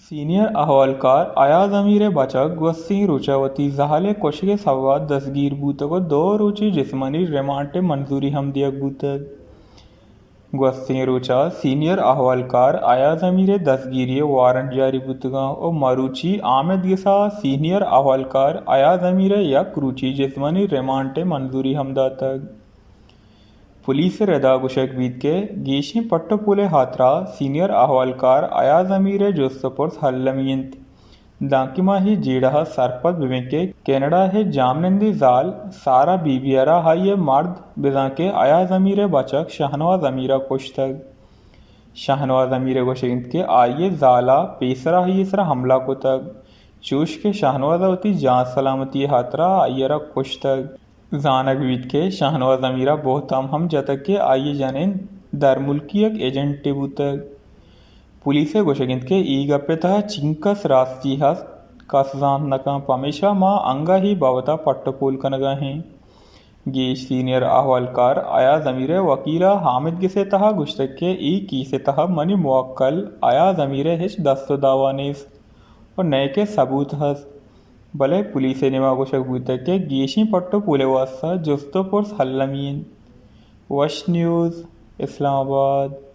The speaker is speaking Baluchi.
سینئر احوالکار ایاز امیر ءِ بچک گوستگیں روچ ءَ وتی زہل ءِ کشگ ءِ سبب ءَ دستگیر بوتگ ءُ دو روچی جسمانی ریمانڈ ءِ منظوری ہم دیگ بوتگ۔ گوستگیں روچ ءَ سینئر احوالکار ایاز امیر ءِ دستگیری ءِ وارنٹ جاری بوتگ اَنت ءُ مروچی آمید گس ءَ سینئر احوالکار ایاز امیر ءِ یک روچی جسمانی ریمانڈ ءِ منظوری ہم داتگ۔ پولیس ءِ ردا گوشگ بیت کہ گیشیں پٹ ءُ پول ءِ ہاترا سینئر احوالکار ایاز امیر ءِ جست ءُ پرس المی اِنت۔ دانکہ ما اے جیڑہ ءَ سرپد بہ بیں کہ کینیڈا ءِ جاہمنندیں زال سارا بی بی ءَ را آئی ءِ مرد، بزاں کہ ایاز امیر ءِ بچک شاہنواز امیر ءَ کشتگ۔ شاہنواز امیر ءِ گوشگ اِنت کہ آئی ءِ زال ءَ پیسر ءَ آئی ءِ سرا حملہ کتگ، چوش کہ شاہنواز ءَ وتی جان سلامتی ءِ ہاترا آئی ءَ را کشتگ۔ زانگ بیت کہ شاہنواز امیر ءَ بہتام ہم جتگ کہ آئی ءِ جنین درملکی یک ایجنٹے بوتگ۔ پولیس ءِ گوشگ اِنت کہ اے گپ ءِ تہا چینکس راستی ہست، کس زانت نہ کنت، پمیشا ما انگہ اے بابت ءَ پٹ ءُ پول کنگ ءَ ایں۔ گیش سینئر احوالکار ایاز امیر ءِ وکیل ءَ آمید گس ءِ تہا گوشتگ کہ اے کیس ءِ تہا منی موکل ایاز امیر ءِ ہچ دست ءُ دعوا نیست ءُ نئیکہ ثبوت ہست، بلے پولیس ءِ نیما گوشگ بوتگ کہ گیشیں پٹ ءُ پول ءِ واستہ جست ءُ پرس المی اِنت۔ وش نیوز، اسلام آباد۔